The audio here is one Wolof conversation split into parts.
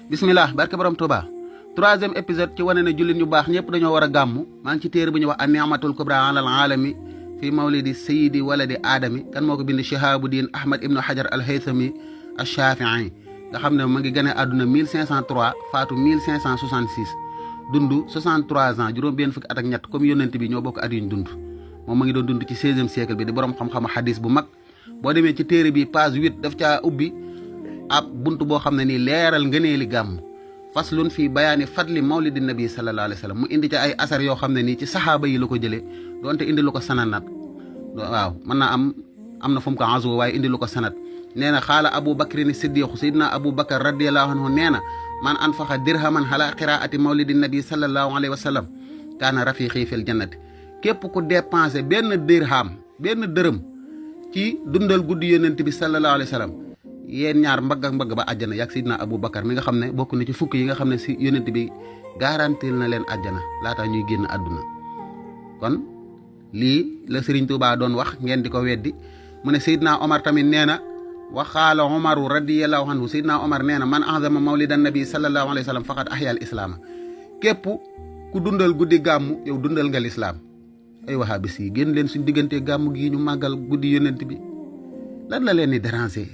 bismillah barke borom Touba. troisième épisode ci wane ne jullit ñu baax ñëpp dañoo war a gàmmu maa ngi ci téere bu ñuy wax an-ni'matul kubra alal alami fi mawlidi sayyidi waladi aadami kan moo ko bind Shihabuddin Ahmad ibnu Hajar al-Haythami ash-Shafi'i nga xam ne ma ngi gane àdduna 1503 faatu 1566 dund 63 ans juróom benn fukki at ak ñett comme yónnent bi ñoo bokk at yuñ dund moom ma ngi doon dund ci 16e siècle bi di borom xam-xamu hadis bu mag boo demee ci téere bi page 8 daf caa ubbi ab buntu boo xam ne nii leeral ngëneeli gàmm faslun fii bayaani fadli mawlidi nabi sallallahu alayhi wa sallam mu indi ca ay asar yoo xam ne nii ci saxaaba yi la ko jëlee doonte indi lu ko sananat waaw mën naa am na fu mu ko azu waaye indi lu ko sanat nee na xaala Abu Bakrin Siddiq Seydina Abu Bakar radiyallahu anhu nee na man anfaqa dirhaman ala qiraati mawlidi nabi sallallahu alayhi wa sallam kaana rafiqi fil jannati képp ku dépensé benn dërëm ci dundal guddi yonent bi sallallahu alayhi wa sallam yéen ñaar mbagg ak mbagg ba àjjana yaag Seydina Abu Bakar mi nga xam ne bokk na ci fukk yi nga xam ne si yonent bi garantil na leen àjjana laata ñuy génn àdduna kon lii la Serigne Touba doon wax ngeen di ko weddi mu ne Seydina Omar tamit nee na waxaala Omaru radiyallahu anhu Seydina Omar nee na man azama mawlidan nabi sallallahu alayhi wa sallam faqad ahya al islaama képp ku dundal guddi gàmmu yow dundal nga lislaam ay wahabis yi génn leen suñ diggante gàmmu gii ñu màggal guddi yonent bi lan la leen di déranger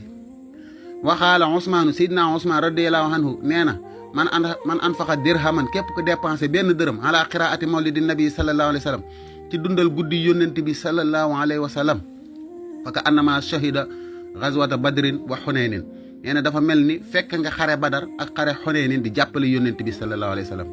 waxaala Ousmane Seydina Ousmane radiyallahu anhu nee na man anfaqa dirhaman képp ku dépensé benn dërëm ala qiraati mawlidi nabi sallallahu alayhi wa sallam ci dundal guddi yonent bi sallallahu alayhi wa sallam faka annama shahida ghazwata badrin wa xuneynin nee na dafa mel ni fekk nga xare badar ak xare xuneynin di jàppale yonent bi sallallahu alayhi wa sallam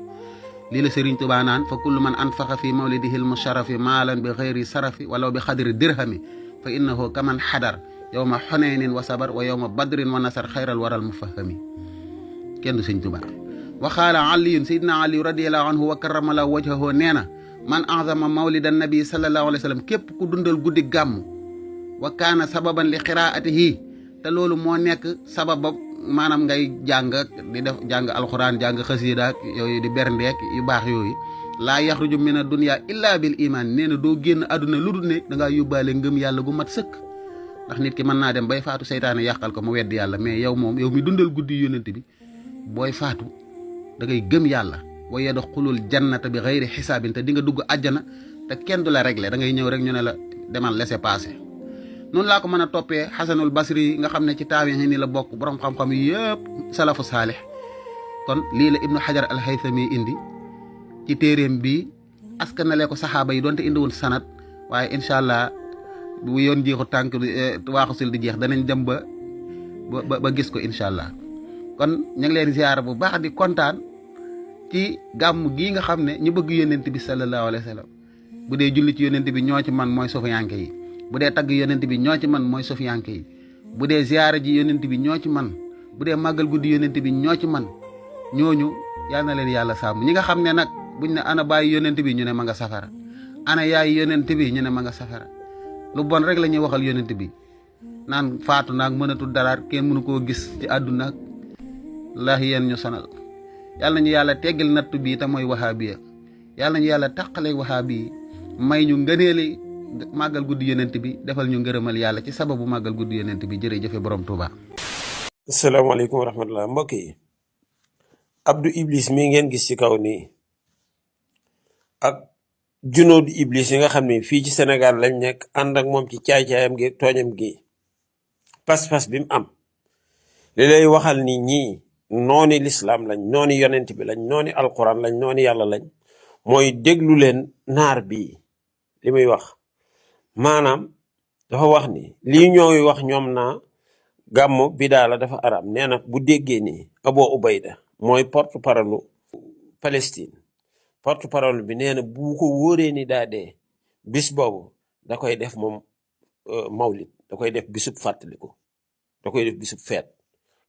lii la Serigne Touba naan fa kullu man anfaqa fi mawlidihi al-musharafi maalan bi ghayri sarafi walaw bi xadri dirhami fa innahu kaman xadar yawma xuneynin wa sabar wa yawma badrin wa nasar xayral waral mufahami kenn du Serigne Touba waxaala aliyun Seydina Ali radiyallahu anhu wa karramala wajhahu nee na man azama mawlidan nabi sallallahu alayhi wa sallam képp ku dundal guddi gàmm wa kaana sababan li qiraatihi te loolu moo nekk sababa maanaam ngay jàng di def jàng alxuraan jàng xasiida yooyu di berndeek yu baax yooyu laa yaxruju min a dunya illa bil iman nee na doo génn àdduna lu dul ne da ngaa yóbbaale ngëm yàlla gu mat sëkk ndax nit ki mën naa dem bay faatu seytaane yàqal ko mu weddi yàlla mais yow mi dundal guddi yónnent bi booy faatu da ngay gëm yàlla wa yadxulul jannata bi xayri xisaabin te di nga dugg àjjana te kenn du la réglé da ngay ñëw rek ñu ne la demal laisser passer noonu laa ko mën a toppee Xasanul Basri nga xam ne ci taabiin ni la bokk borom xam-xam yi yëpp salafu saalix kon lii la Ibnu Hajar al-Haythami indi ci téeréem bi askanale ko saxaaba yi doonte indiwul sanat waaye incha allah bu yoon jeexu tànk waaxusil di jeex danañ dem ba gis ko incha allah kon ñu ngi leen ziyaara bu baax di kontaan ci gàmm gii nga xam ne ñu bëgg yonent bi sallallahu alayhi wa sallam bu dee julli ci yonent bi ñoo ci man mooy sofiyanke yi bu dee tagg yonent bi ñoo ci man mooy sofiyanke yi bu dee ziyaara ji yonent bi ñoo ci man bu dee màggal guddi yonent bi ñoo ci man ñooñu yal na leen yàlla sàmm ñi nga xam ne nag buñ ne ana bàyyi yonent bi ñu ne ma nga safara ana yaay yonent bi ñu ne ma nga safara lu bon rek la ñuy waxal yonent bi naan faatu naag mënatul dara kenn mënu koo gis ci àdduna laahi yéen ñu sonal yàlla nañu yàlla teggal nattu bii te mooy wahabiya yàlla nañu yàlla taqaleeg wahabi yi may ñu ngëneeli màggal guddi yonent bi defal ñu ngërëmal yàlla ci sababu màggal guddi yonent bi jërëjëfe borom Touba. asalaamaaleykum wa rahmatullah mbokk yi Abdou Iblis mii ngeen gis ci kaw nii ak junóodu Iblis yi nga xam ne fii ci Sénégal lañ nekk ànd ak moom ci caay-caayam gi tooñam gi pas-pas bi mu am li lay waxal ni ñii nooni lislaam lañ nooni yonent bi lañ nooni alquran lañ nooni yàlla lañ mooy déglu leen naar bii li muy wax maanaam dafa wax ni lii ñooy wax ñoom naa gàmmu bidaa la dafa araam nee na bu déggee ni Abu Ubayda mooy porte parole Palestine porte parole bi nee na bu ko wóoree ni daa dee bis boobu da koy def moom mawlid da koy def bisub fàttaliku da koy def bisub feet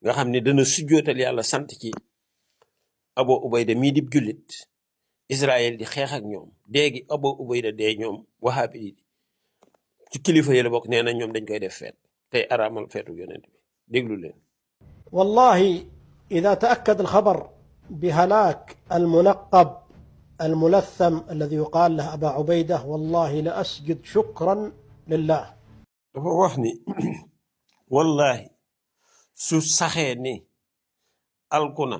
nga xam ne dana sujjootal yàlla sant ci Abu Ubayda mii dib jullit Israël di xeex ak ñoom déegi Abu Ubayda dee ñoom wahabi yi ci kilifa yi la bokk nee na ñoom dañ koy def feet tey araamal feetu yonent bi déglu leen والله إذا تأكد الخبر بهلاك المنقب الملثم الذي يقال له أبا عبيدة والله لأسجد شكرا لله dafa wax ni wallahi su saxee ni alkuna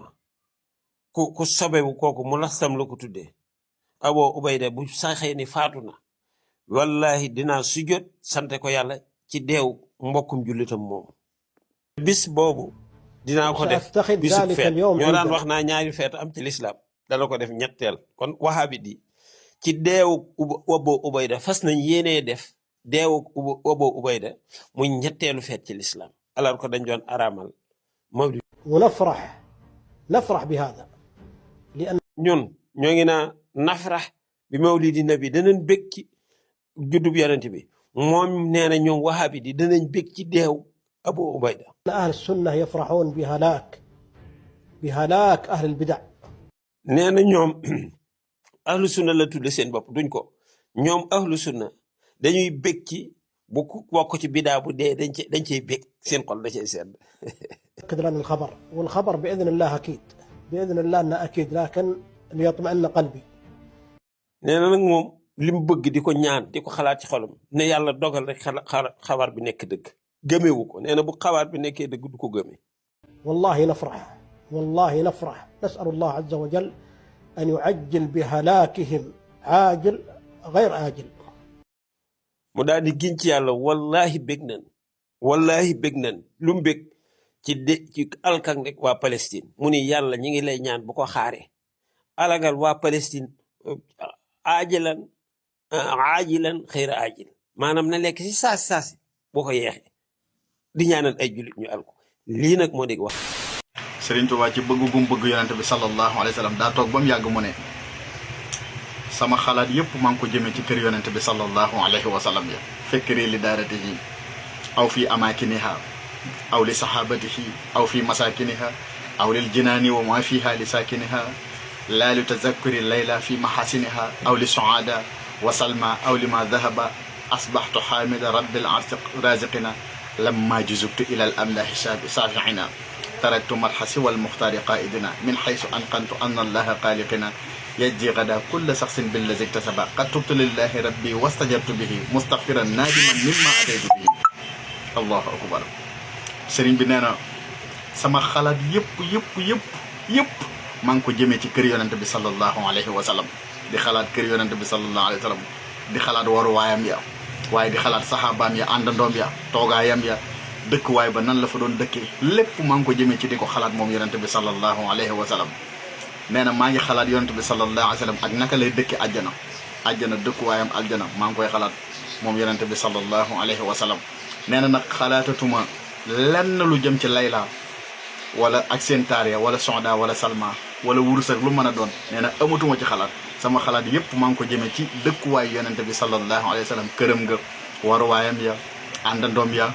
ku sobewu kooku mu lastam la ko tuddee Abu Ubayda bu saxee ni faatu na wallahi dinaa sujjóot sante ko yàlla ci deew mbokkum jullitam moom bis boobu dinaa ko def bisu feet ñoo daan wax naa ñaari feet am ci lislaam dana ko def ñetteel kon wahabi di ci deewu Abu Ubayda fas nañ yéenee def deewu Abu Ubayda muy ñetteelu feet ci lislaam alors que dañ doon araamal mawlid nafrax bi hada ñun ñoo ngi naa nafrax bi mawlidi nabi danañ bég ci juddub yonent bi moom nee na ñoom wahabi di danañ bég ci deew Abu Ubayda ahlu sunna yafraxuun bi halaak ahli lbida nee na ñoom ahlu sunna la tudde seen bopp duñ ko ñoom ahlu sunna dañuy bég ci bu bokk ci bidaa bu dee dañ cey bég seen xol da cey sedd أكد لنا الخبر والخبر بإذن الله أكيد بإذن الله أنه أكيد لكن ليطمئن قلبي nee na nag moom li mu bëgg di ko ñaan di ko xalaat ci xolam ne yàlla dogal rek xabaar bi nekk dëgg gëmewu ko nee na bu xabaar bi nekkee dëgg du ko gëme والله نفرح نسأل الله عز وجل أن يعجل بهلاكهم عاجل غير آجل mu daal di giñ ci yàlla wallahi bég nañ lu mu bég ci alkan rek waa Palestine mu ni yàlla ñi ngi lay ñaan bu ko xaare alagal waa Palestine aajilan xëyra aajil maanaam na lekk si saasi boo ko yeexee di ñaanal ay jullit ñu alko lii nag moo dégg wax Sëriñ Tuubaa ci bëgg gum bëgg yonente bi sallallahu alayhi wa sallam daa toog ba mu yàgg mu ne sama xalaat yëpp maa ngi ko jëmee ci kër yonente bi sallallahu alayhi wa sallam ya fekkri li daaratihi aw fi amakiniha aw li sahabatihi aw fi masakiniha aw lil jinaani wa ma fiha li sakiniha la li tazakkuri layla fi mahasiniha aw li suada wa salma aw li ma dhahaba asbahtu hamida rabbil arsi raziqina lamma juzubtu ila al amlahi safiina taraktu marhasi wal muxtaari qaidina min haysu anqantu anna allaha xaaliqina yajji gada kulla saxsin billazi iktasaba qad tubtu lillahi rabbi wastajabtu bihi mustaghfiran nadiman mimma ataytu bihi allahu akbar sëriñ bi nee na sama xalaat yëpp maa ngi ko jëmee ci kër yonente bi sallallahu alayhi wa sallam di xalaat kër yonente bi sallallahu alayhi wa sallam di xalaat waruwaayam ya waaye di xalaat saxaabaam ya àndandoom ya toogaayam ya dëkkuwaay ba nan la fa doon dëkkee lépp maa ngi ko jëmee ci di ko xalaat moom yonente bi sallallahu alayhi wa sallam nee na maa ngi xalaat yonente bi sallallahu alayhi wa sallam ak naka lay dëkke àjjana dëkkuwaayam aljana maa ngi koy xalaat moom yonente bi sallallahu alayhi wa sallam nee na nag xalaatatuma lenn lu jëm ci layla wala ak seen taariya wala sonda wala salma wala wurus ak lu mën a doon nee na amatuma ci xalaat sama xalaat yëpp maa ngi ko jëmee ci dëkkuwaay yonente bi sallallahu alayhi wa sallam këram nga waruwaayam ya àndandoom ya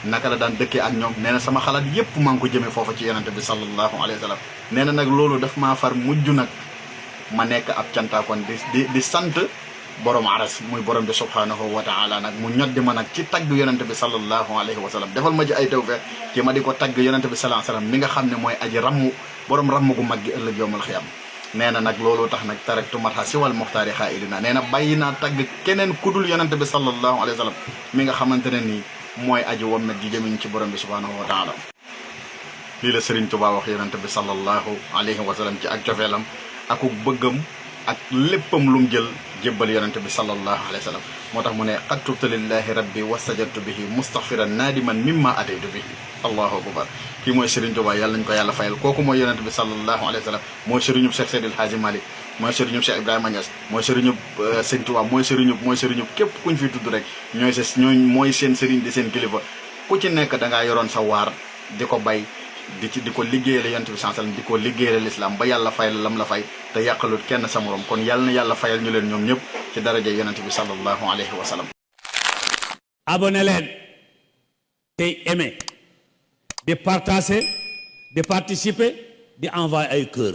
naka la daan dëkkee ak ñoom nee na sama xalaat yëpp maa ngi ko jëmee foofa ci yonente bi sallallahu alayhi wa sallam nee na nag loolu daf maa far mujj nag ma nekk ab cantaakoon di sant borom aras muy borom bi subhanahu wa taala nag mu ñoddi ma nag ci tagg yonente bi sallallahu alayhi wa sallam defal ma ci ay tawfeex ci ma di ko tagg yonente bi sallallahu alayhi wa sallam mi nga xam ne mooy aji ramm borom ramm gu mag gi ëllëg yowmal xiyam nee na nag loolu tax nag taraktu marha si wal muxtaari xaaidina nee na bàyyi naa tagg keneen kudul yonente bi sallallahu alayhi wa sallam mi nga xamante ne nii mooy aji wammet ji jëmiñ ci borom bi subhanahu wa taala lii la Sëriñ Tuubaa wax yonente bi sallallahu alayhi wa sallam ci ak cofeelam akuk bëggam ak léppam lum jël jébbal yonente bi sallallahu alayhi wa sallam moo tax mu ne qad tubtu lillahi rabbi wastajabtu bihi mustaghfiran nadiman mimma ataytu bihi allahu akbar kii mooy Sëriñ Tuubaa yàlla nañ ko yàlla fayal kooku mooy yonente bi sallallahu alayhi wa sallam mooy sëriñub Cheikh Seydil Hadji Malick mooy sëriñub Cheikh Ibrahima Niass mooy sëriñub Sëriñ Tuubaa mooy sëriñub képp kuñ fi tudd rek ñooy mooy seen sëriñ di seen kilifa ku ci nekk da ngaa yoroon sa waar di ko bay di ko liggéeyale yonent bi sallallahu alayhi wasallam di ko liggéeyale l'islam ba yàlla fay la lam la fay te yàqalut kenn sa morom kon yàlla na yàlla fayal ñu leen ñoom ñëpp ci daraja yonent bi sallallahu alayhi wa sallam. abonné leen tey aimé di partager di participer di envoyer ay cœur